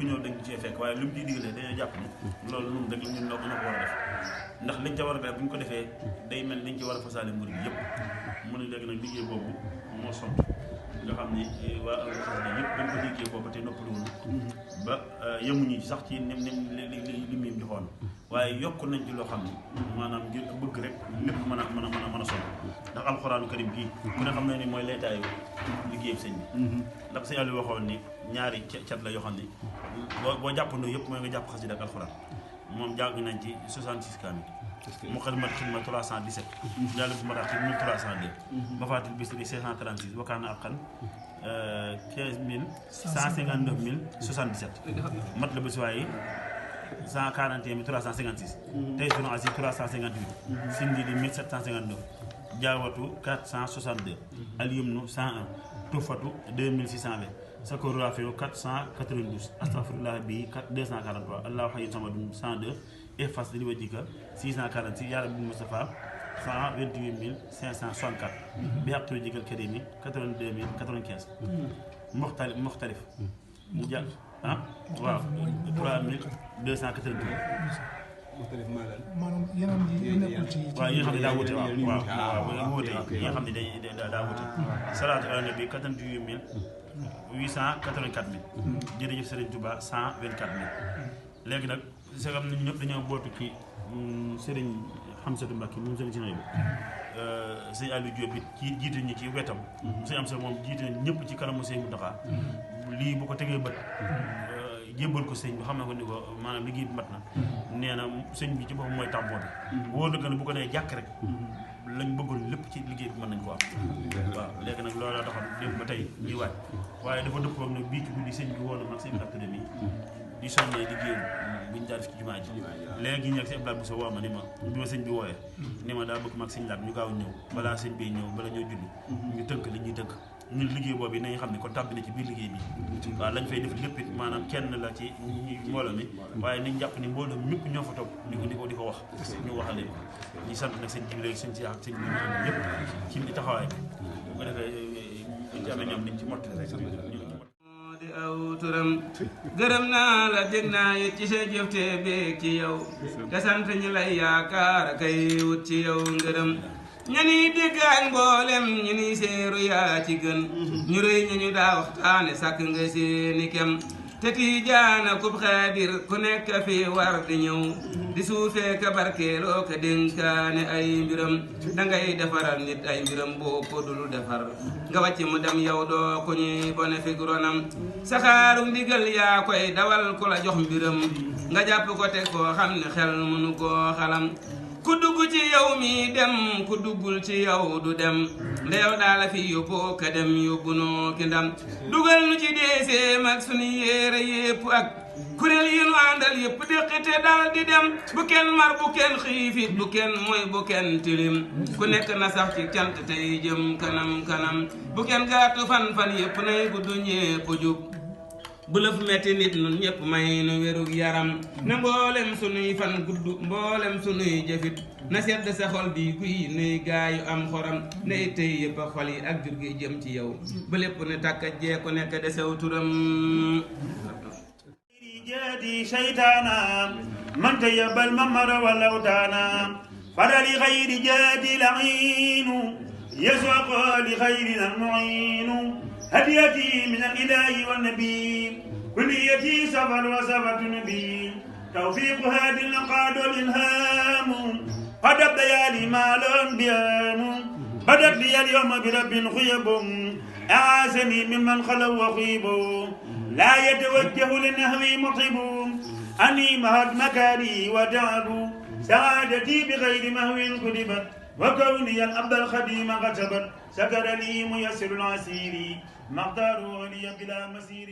ku ñëw dañ cee fekk waaye lu mu ciy digalee dañoo jàpp ni loolu ñun rek ñun ñoo ko war a def ndax liñ ca war a def bu ñu ko defee day mel liñ ci war a fasaale murid bi yëpp mu ne léegi nag liggéey boobu moo sont nga xam ni waa alxasida yëpp dañ ko déggee boobu te noppaluwul ba yemuñu ci sax ci li mu joxoon waaye yokk nañ ci loo xam ni maanaam ngir bëgg rek lépp mën a sonn ndax alxuraanu karim kii ku ne xam ne ni mooy leetaayu liggéey sëñ bi ndax sëñ Aliou waxoon ni ñaari cat la yoo xam ni boo jàppandoo yëpp mooy nga jàpp xasida ak alxuraan moom jàng nañ ci 66 kaamil mu xidmat 317 jàll bu marax ci 1302 mafaatil bisri 536 wakkaana ak xan 159 mat la bés waaye 141 356 tey sunu asi 358 sindi di 1759 jaawatu 462 alyumnu 101 tufatu 2620 sakor rafiu 492 astafirullah bi 243 allahu hayyu samadun 102 efas li wajika 646 yaa rabbi Mustafa 128 564 bi xaqtu jigal karimi 82 095 muxtalif mu jàll waaw 3283 maanaam yeneen yi nekkul ci waaw yi nga xam ne daa wute waaw wute yi nga xam ne daa wute salaatu ala nabi 88 884 000 jërëjëf Serigne Touba 124 000 léegi nag sagam nit ñëpp dañoo bootu ci Serigne Hamsatou Mbacké moom Serigne Sinoy bi sëñ Aliou Diop it ci jiite ñi ci wetam sëñ am sa moom jiite ñëpp ci kanamu sëñ Mountakha lii bu ko tegee bët jébbal ko sëñ bi xam na ko ni ko maanaam liggéey bi mat na nee na sëñ bi ci boppam mooy tampon bi wóor na ne bu ko nee jàkk rek lañ bëggoon lépp ci liggéey bi mën nañ ko am waaw léegi nag loolu la taxoon démb ba tey ñuy waaj waaye dafa dëppoo nag bii ci guddi sëñ bi woo na mag sëñ académie di soññee liggéey buñ daal def ci jumaa ji léegi ñu ak si Abdoulaye Bousso woo ma ni ma bi ma sëñ bi wooyee ni ma daa bëgg mag sëñ laat ñu gaaw ñëw balaa sëñ bi ñëw bala ñoo julli ñu tënk li ñuy tënk ñun liggéey boobu nañu xam ne kon tàbbi na ci biir liggéey bi waaw lañ fay def lépp it maanaam kenn la ci mbooloo mi waaye nañ jàpp ni mbooloo mi ñëpp ñoo fa toog di ko wax ñu waxalee ko ñu sant nag sëñ Jibril sëñ si ak sëñ bi ñëpp ci taxawaay bi bu ko defee jaame ñoom niñ ci mottali rek di aw turam gërëm naa la dégg naa it ci sa jëfte beeg ci yow te sant ñi lay yaakaar kay wut ci yow ngërëm ñani déggaan mboolem ñu ni seeru yaa ci gën ñu rëy ñu daa waxtaane sàkk nga seeni kem te tiijaana kub xaadir ku nekk fi war di ñëw di suufee ka barkeeloo ka dénkaane ay mbiram dangay defaral nit ay mbiram boo ko dul defar nga wàcc mu dem yow doo ku ñuy bone fig ronam saxaaru ndigal yaa koy dawal ku la jox mbiram nga jàpp ko teg koo xam ne xel mënu koo xalam ku dugg ci yow mi dem ku duggul ci yow du dem ndeyow daala fi yóbbu ka dem yóbbu noo ki ndam dugal nu ci deeseem ak sunu yéere yépp ak kuréel yi nu àndal yépp déqite dal di dem bu kenn mar bu kenn xiifit bu kenn mooy bu kenn tilim ku nekk na sax ci cant tey jëm kanam kanam bu kenn gàttu fan yépp nay gudd ñépp jub bu la fu metti nit nun ñëpp may nu wérug yaram na mboolem sunuy fan gudd mboolem sunuy jëfit na sedd sa xol bi guy nuy gaayu am xoram nay tey yëpp a xol yi ak jur gi jëm ci yow ba lépp ne tàkka jeeku nekk desew turam جادي شيطانا من تيب الممر والأوتانا فدل غير جادي لعين يسوق لخيرنا المعين هديتي من الإله والنبي كليتي سفر وسفر نبي توفيق هادي النقاد والإلهام قد بيالي ما الأنبياء بدت لي اليوم برب خيب أعازني ممن خلوا وخيبوا لا يتوجه للنهو مطيب أني مهد مكاري ودعب سعادتي بغير مهو كتبت وكوني الأب الخديم كتبت سكر لي ميسر العسير مقدار لي بلا مسير